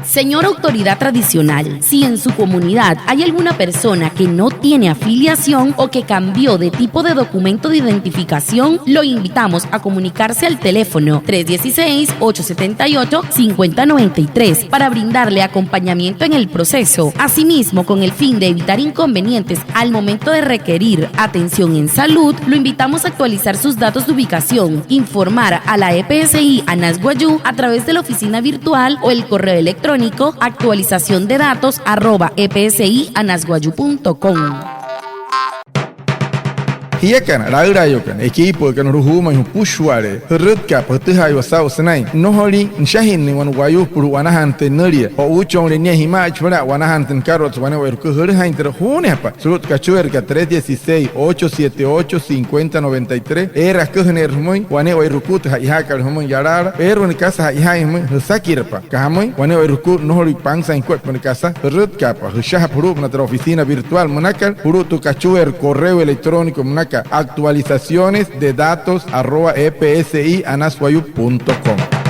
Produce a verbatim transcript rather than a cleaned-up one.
Señor autoridad tradicional, si en su comunidad hay alguna persona que no tiene afiliación o que cambió de tipo de documento de identificación, lo invitamos a comunicarse al teléfono tres dieciséis, ocho setenta y ocho, cincuenta noventa y tres para brindarle acompañamiento en el proceso. Asimismo, con el fin de evitar inconvenientes al momento de requerir atención en salud, lo invitamos a actualizar sus datos de ubicación, informar a la E P S I Anas Wayuu a través de la oficina virtual o el correo electrónico actualización de datos arroba E P S I Anas Wayuu punto com. Jiakana, laülaayuukana, equipookana, sulu'u juumain jüpüshua'ale'e, jürütkaapa jütüjaaiwa saa'u sünain nnojolin nüshajinnüin wane wayuu süpüla ju'wanajanajatüin nünülia. O'uuchonle nia jima'aichi müla'a, a'wanajanajatü nükaraloukta wane wayuu rukuu, jülüjainjatü, juunejapa sulu'u tü kachueerükat tres dieciséis, ocho siete ocho, cincuenta noventa y tres. Eere aküjüneerü jümüin wane wayuu rukuu tü ja'ijaakat jümüin yalaala, eere wane kasa ja'ijaain jümüin jüsakirapa. Aka jamüin, wane wayuu rukuu nnojolüin pansain jukuaippa wane kasa, jürütkaapa, jüshajapa julu'upünaa tü oficina virtual münakat, julu'u tü kachueerü correo electrónico münakat actualizaciones de datos arroba E P S I Anas Wayuu punto com.